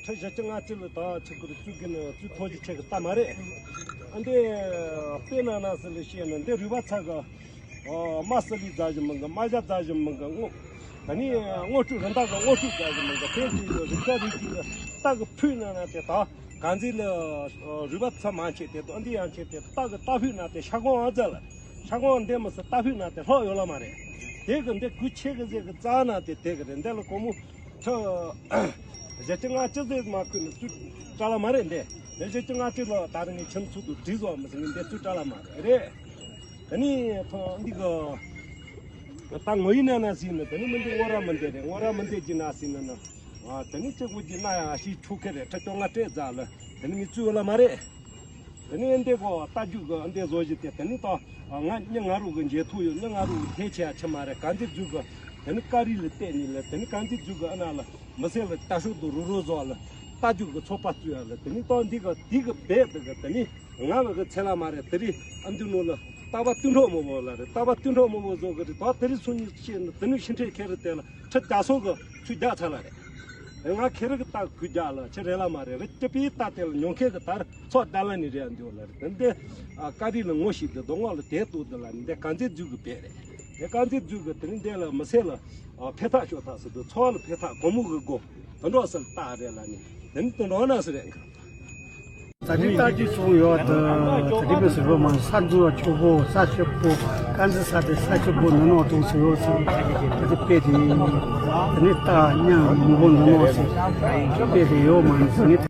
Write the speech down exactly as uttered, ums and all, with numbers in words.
ཁྲི་བཞི་བཅུ་ལྔ་བཅུ་ལ་ད་ཆི་གི་རེད། བཙུགས་གི་ནི་བཙུགས་ཐོག་གི་ཆེ་གི་ལྟ་མ་རེད། ཨ་འདི་དཔེ་ན་ན་ཟི་ལ་བཤད་ན་འདི་རུས་པ་ཚ་གི། ཨོ་མ་སི་ལི་རྫ་བཞི་མི་འགི། རྨ་བྱ་རྫ་བཞི་མི་འགི། སྔོ་ད་ནི་སྔོ་སྤྲོས་རི་འདབས་གི་སྔོ་སྤྲོས་རྫ་བཞི་མི་འགི། དེ་དེ་ཡོད་རིགས་ཚ་རིགས་ཀྱི་རྟ་གི་ཕུད་ན་ན་དེ་ད་གང་ཟིག་ལ་རུས་པ་ཚ་མ་ཆེ་དེ་དང་འདི་ཡང་ཆེ་དེ་རྟ་གི་རྟ་ཕུད་ན་དེ་ཤ་སྒོང་ཨ་ཛ་ལ། ཤ་སྒོང་འདི་མི་སི་རྟ་ཕུད་ན་དེ་ལྷག་ཡོད་ལ་མ་རེད། དེ་གི་འདི་གུ་ཆེ་གི་ཟེ་གི་རྩ་ན་དེ་དེ་གི་རེད། འདི་ལ་སྒོར་མོ་ཁྲི་བཞི་བཅུ་ལྔ་བཅུ་ཟེར་མ་ཁུ་ནི་བཙུགས་བཀྲ་ལ་མ་རེད། འདི་འདི་བཞི་བཅུ་ལྔ་བཅུ་ལ་ད་རེ་ངས་ཁྱིམ་ཚུགས་དུ་བྲིས་བཟོ་མི་ཟིན་འདི་བཙུགས་བཀྲ་ལ་མ་རེད། རེད། ད་ནི་ཐོ་འདི་གི་ད་ངོ་ཡི་ན་ན་ཟིན་ནི་ད་ནི་མི་འདི་ངོ་ར་མི་འདི་རེད། ངོ་ར་མི་འདི་གི་ན་ཟིན་ནི་ན། ཨ་ད་ནི་གཅིག་པུ་གི་ན་ཡང་ཤི་ཆུ་ཁེ་རེད། ཁྲི་བཅོ་ལྔ་སྤྲད་རྫ་ལ་ད་ནི་ངས་བཙུགས་ལ་མ་རེད། དེ་ནས་འདི་གོ་རྟ་རྒྱུག་གི་འདི་བཟོ་བཞིན་དེ་དེ་ནི་ད་ང་མྱི་ང་རུ་གི་འཇལ་ཐུབ་ཡོད། མྱི་ང་རུ་གི་ཐེ་ཆེ་ཡ་ཆི་མ་རེད། གང་ཅི་རྒྱུག་གི་དེ་ནི་ཀ་རི་ལ་བལྟས་ནི་ལ་དེ་ནི་གང་ཅི་རྒྱུག་གི་ཨ་ན་ལ་མི་སེ་ལ་རྟ་ཤོག་ཏུ་རུ་རུ་བཟོ་ལ་རྟ་རྒྱུག་གི་ཚོགས་པ་བཙུགས་ཡ་ལ་དེ་ནི་ད་འདི་གི་འདི་གི་བེད་དེ་གི་དེ་ནི་ང་བ་གི་ཚེ་ལ་མ་རེད། དེ་རི་ཨ་འདི་ནོ་ལ་རྟ་པ་དུད་འགྲོ་མོ་བོ་ལ་རེད། རྟ་པ་དུད་འགྲོ་མོ་བོ་བཟོ་གི་རེད། ད་དེ་རི་སུ་ཉི་ཤེས་ནི་དེ་ནི་ཤི་ཁྲེ་ཁེ་རི་དེ་ལ། ཁྲི་བརྒྱ་སོགས་ཀྱི་ཚུལ་རྒྱག་ཚར་ལ་རེད། ང་ཁེ་རི་གི་རྟ་གུ་རྒྱག་ལ་ཆི་རེད་ལ་མ་རེད། རི་སྐྱི་པའི་རྟ་དེ་ལ་ཉོ་མཁན་གི་དར་ཚོགས་རྒྱག་ལ་ནི་རེད་འདུག་ལ་རེད། དེ་འདི་ཀ་རི་ལ་ངོ་ཤེས་འདི་རྡོ་ངོགས་ལ་དེ་ཏུ་འདི་ལ་ནི་འདི་གང་ཚེ་རྫུས་གི་བེད་རེད། དེ་གང་ཚེ་རྫུས་གི་དེ་ནི་འདི་ལ་མི་སེ་ལ་འཕེལ་ཐག་ཤོ་ཐག་སི་འདི་ཚོགས་ལ་འཕེལ་ཐག་གོ་མོ་གི་སྒོ་དུ་འགྲོ་སི་ལ་རྟ་རེད་ལ་ནི་དེ་ནི་དུ་འགྲོ་ན་སི་རེད། ད་རེས་ལྟ་རྒྱུ་གསུངས་ཡོད། ད་རེས་པའི་ཟེར་བ་མ་ས་འཛུལ་བ་ཆོག་པོ་ས་ཆོག་པོ་དཀར་མཛེས་ས་དེ་ས་ཆོག་པོ་ནུ་ནོ་དུང་ཟེར་བ་ཟེར་ད་རེས་དཔེ་དེ་ད་རེས་རྟ་ཉ་མི་བོ་ནུ་ནོ་ཟེར་དཔེ་དེ་ཡོད་མ་ཟེར་ནི།